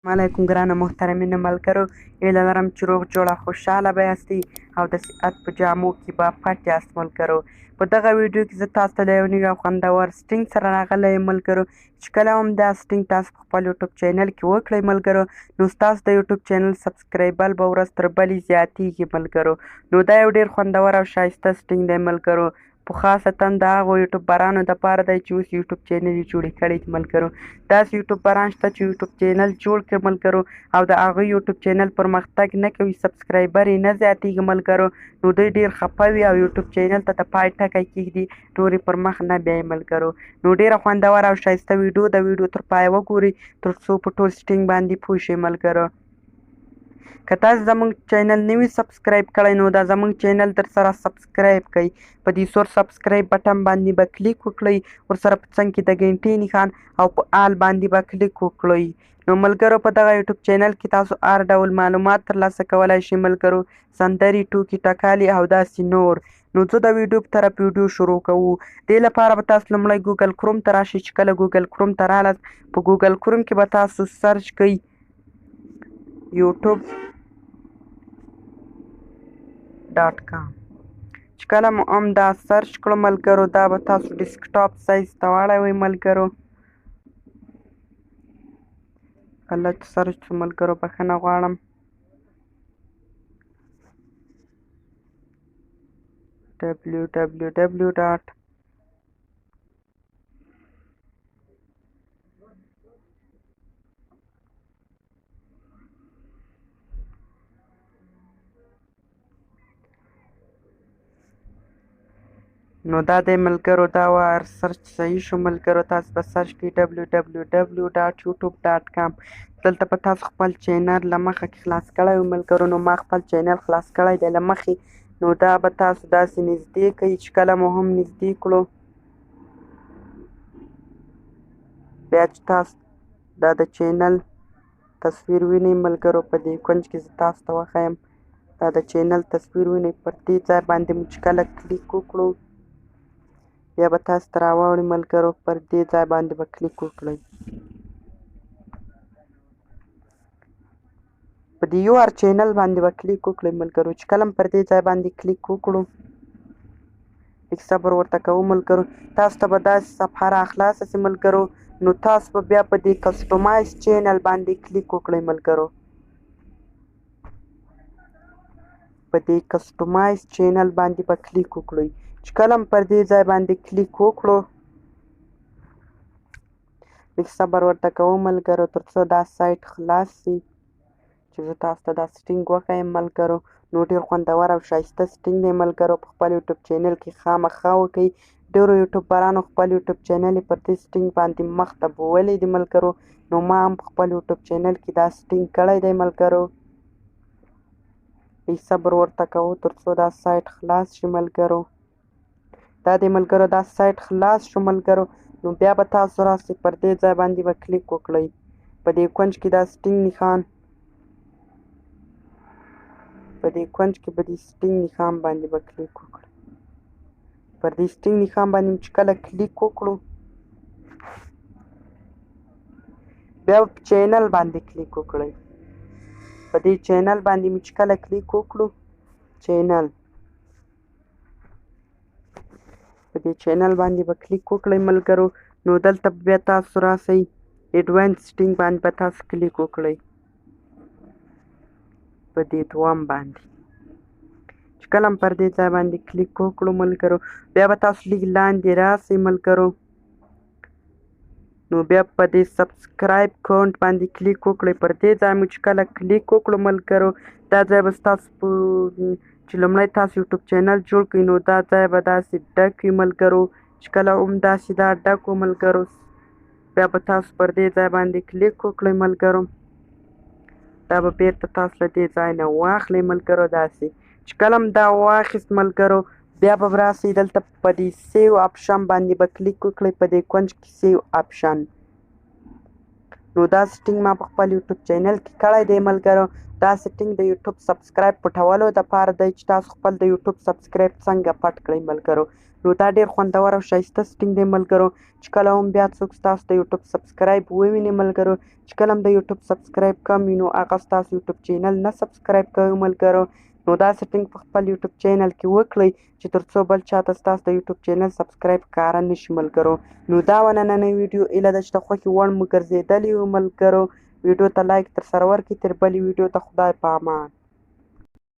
علیکم ګرانو محترمینو ملګرو، هیله لرم چې روغ جوړه خوشحاله به یاستئ او د صحت په جامو کې به پټ یاست. ملګرو، په دغه ویډیو کې زه تاسو ته له یو نوي او خوندور setting سره راغلی یم. ملګرو، چې کله هم دا setting تاسو په خپل یوټیوب چینل کې وکړئ ملګرو، نو ستاسو د یوټیوب چینل subscriber به ورځ تر بلې زیاتیږي. ملګرو، نو دا یو ډیر خوندور او ښایسته setting دی. ملګرو، په خاصتا د هغو یوټیوبرانو دپاره دی چې اوس یوټیوب چینل یې جوړې کړي دي. ملګرو، داسې یوټیوبران شته چې یوټیوب چینل جوړ کړي ملګرو، او د هغوی یوټیوب چینل پرمختګ نه کوي، subscriber یې نه زیاتیږي. ملګرو، نو دوی ډیر خفه وي او یوټیوب چینل ته د پای ټکی کیږدي، نور یې پر مخ نه بیایي. ملګرو، نو ډیره خوندوره او ښایسته ویډیو ده، ویډیو تر پایه وګورئ تر څو په ټول setting باندې پوه شئ. ملګرو، که تاسو زمونږ چینل نه وي subscribe کړی، نو دا زمونږ چینل در سره subscribe کړئ. په دې سور subscribe button باندې به کلیک وکړئ، ورسره په څنګ کې د ګنټې نښان او په all باندې به کلیک وکړئ. نو ملګرو، په دغه یوټیوب چینل کې تاسو هر ډول معلومات ترلاسه کولای شئ. ملګرو، سندرې، ټوکې ټکالې او داسې نور. نو زه د ویډیو په طرف ویډیو شروع کوو. دې لپاره به تاسو لومړی ګوګل کروم ته راشئ. چې کله ګوګل کروم ته رالاست، په ګوګل کروم کې به تاسو search کړئ youtube.com. چې کله مو هم دا search کړو ملګرو، دا به تاسو desktop size ته واړوئ. ملګرو، غلط search شو ملګرو، بښنه غواړم. www. نو دا دی ملګرو، دا وار search صحیح شو. ملګرو، تاسو به search کړئ www.youtube.com. دلته به تاسو خپل چینل له مخه کې خلاص کړی وي. ملګرو، نو ما خپل چینل خلاص کړی دی له مخې. نو دا به تاسو داسې نږدې کړئ. چې کله مو هم نږدې کړو، بیا چې تاسو دا د چینل تصویر وینئ ملګرو، په دې کونج کې زه تاسو ته وښایم، دا د چینل تصویر وینئ. پر دې ځای باندې مو چې کله کلیک وکړو، بیا به تاسو ته راواوړي. ملګرو، پر دې ځای باندې به کلیک وکړئ، په دې your channel باندې به کلیک وکړئ. ملګرو، چې کله پر دې ځای باندې کلیک وکړو، لږ صبر ورته کوو ملګرو، تاسو ته به داسې صفحه راخلاصه سي. ملګرو، نو تاسو به بیا په دې customize channel باندې کلیک وکړئ. ملګرو، په دې customize channel باندې به کلیک وکړئ. چې کله پر دې ځای باندې کلیک وکړو، لږ صبر ورته کوو ملګرو، تر څو دا سایټ خلاص سي چې زه تاسو ته دا setting وښایم. ملګرو، نو ډېر خوندور او ښایسته setting دی. ملګرو، په خپل یوټیوب چینل کې خامخا وکړئ. ډېرو یوټیوبرانو خپل یوټیوب چینل پر دې setting باندې مخته بولی دی. ملګرو، نو ما هم په خپل یوټیوب چینل کې دا setting کړی دی. ملګرو، لږ صبر ورته کوو تر څو دا سایټ خلاص شي. ملګرو، دا دی ملګرو، دا سایټ خلاص شو. ملګرو، نو بیا به تاسو راسئ، پر دې ځای باندې به کلیک وکړئ، په دې کونج کې دا setting نښان، په دې کونج کې په دې setting نښان باندې به کلیک وکړئ. پر دې setting نښان باندې چې کله کلیک وکړو، بیا په چینل باندې کلیک وکړئ. په دې چینل باندې مې چې کله کلیک وکړو، چینل، په دې چینل باندې به کلیک وکړئ. ملګرو، نو دلته بیا تاسو راسئ، advance setting باندې به تاسو کلیک وکړئ، په دې دوام باندې. چې کله پر دې ځای باندې کلیک وکړو ملګرو، بیا به تاسو لږ لاندې راسئ. ملګرو، نو بیا په دې subscribe count باندې کلیک وکړئ. پر دې ځای مو چې کله کلیک وکړو ملګرو، دا ځای به ستاسو په چې لومړی تاسو یوټیوب چینل جوړ کړئ، نو دا ځای به داسې ډک وي. ملګرو، چې کله هم داسې دا ډک و ملګرو، بیا به تاسو پر دې ځای باندې کلیک وکړئ. ملګرو، دا به بیرته تاسو له دې ځای نه واخلئ. ملګرو، داسې چې کله هم دا واخیست ملګرو، بیا به راسئ دلته په دې save option باندې به کلیک وکړئ. په دې کونج کې save option، نو دا سیټینګ ما په خپل یوټیوب چینل کې کړی دی ملګرو. دا سیټینګ د یوټیوب سبسکرایب پټولو دپاره دی چې تاسو خپل د یوټیوب سبسکرایب څنګه پټ کړئ ملګرو. نو دا ډیر خوندور او ښایسته سیټینګ دی ملګرو، چې کله هم بیا څوک ستاسو د یوټیوب سبسکرایب وویني ملګرو، چې کله هم د یوټیوب سبسکرایب کم وي نو هغه ستاسو یوټیوب چینل نه سبسکرایب کوي ملګرو. نو دا سیټینګ په خپل یوټیوب چینل کې وکړئ چې تر څو بل چاته ستاسو د یوټیوب چینل سبسکرایب ښکاره نشي ملګرو. نو دا وه نننۍ ویډیو، هیله ده چې د خوښې وړ مو ګرځېدلې وي ملګرو. ویډیو ته لایک تر سره ورکړئ. تر بلې ویډیو ته خدای په امان.